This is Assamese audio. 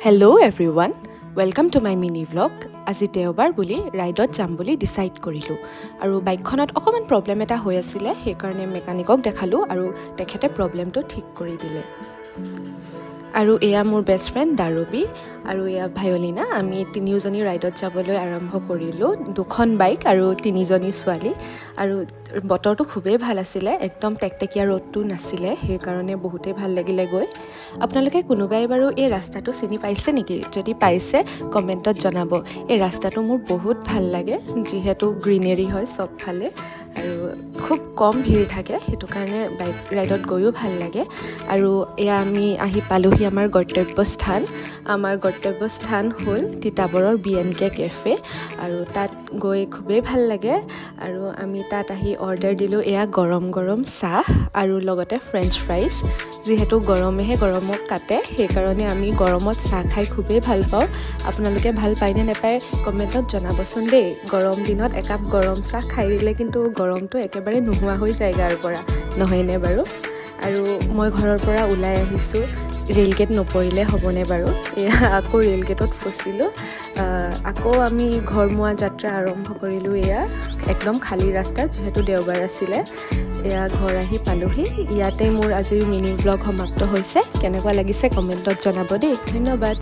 Hello everyone, welcome to my mini vlog. আজি দেওবাৰ বুলি ৰাইডত যাম বুলি ডিচাইড কৰিলোঁ আৰু বাইকখনত অকণমান প্ৰব্লেম এটা হৈ আছিলে, সেইকাৰণে মেকানিকক দেখালোঁ আৰু তেখেতে প্ৰব্লেমটো ঠিক কৰি দিলে। আৰু এয়া মোৰ বেষ্ট ফ্ৰেণ্ড দাৰবী আৰু এয়া ভায়লিনা। আমি তিনিওজনী ৰাইডত যাবলৈ আৰম্ভ কৰিলোঁ। দুখন বাইক আৰু তিনিজনী ছোৱালী। আৰু বতৰটো খুবেই ভাল আছিলে, একদম টেকটেকীয়া ৰ'দটো নাছিলে, সেইকাৰণে বহুতেই ভাল লাগিলে গৈ। আপোনালোকে কোনোবাই বাৰু এই ৰাস্তাটো চিনি পাইছে নেকি? যদি পাইছে, কমেণ্টত জনাব। এই ৰাস্তাটো মোৰ বহুত ভাল লাগে, যিহেতু গ্ৰীনেৰী হয় চবফালে আৰু খুব কম ভিৰ থাকে, সেইটো কাৰণে বাইক ৰাইডত গৈও ভাল লাগে। আৰু এয়া আমি আহি পালোহি আমাৰ গন্তব্য স্থান। আমাৰ গন্তব্য স্থান হ'ল তিতাবৰৰ বি এন কে কেফে আৰু তাত গৈ খুবেই ভাল লাগে। আৰু আমি তাত আহি অৰ্ডাৰ দিলোঁ এয়া গৰম গৰম চাহ আৰু লগতে ফ্ৰেঞ্চ ফ্ৰাইজ। যিহেতু গৰমেহে গৰমক কাটে, সেইকাৰণে আমি গৰমত চাহ খাই খুবেই ভাল পাওঁ। আপোনালোকে ভাল পায়নে নাপায়, কমেণ্টত জনাবচোন দেই। গৰম দিনত একাপ গৰম চাহ খাই দিলে কিন্তু গৰমটো একেবাৰে নোহোৱা হৈ যায় গাৰ পৰা, নহয়নে বাৰু? আৰু মই ঘৰৰ পৰা ওলাই আহিছোঁ, ৰে'লগেট নপৰিলে হ'বনে বাৰু? এয়া আকৌ ৰে'লগেটত ফচিলোঁ। আকৌ আমি ঘৰমুৱা যাত্ৰা আৰম্ভ কৰিলোঁ। এয়া একদম খালী ৰাস্তা, যিহেতু দেওবাৰ আছিলে। এয়া ঘৰ আহি পালোহি। ইয়াতে মোৰ আজিৰ মিনি ব্লগ সমাপ্ত হৈছে। কেনেকুৱা লাগিছে, কমেণ্টত জনাব দেই। ধন্যবাদ।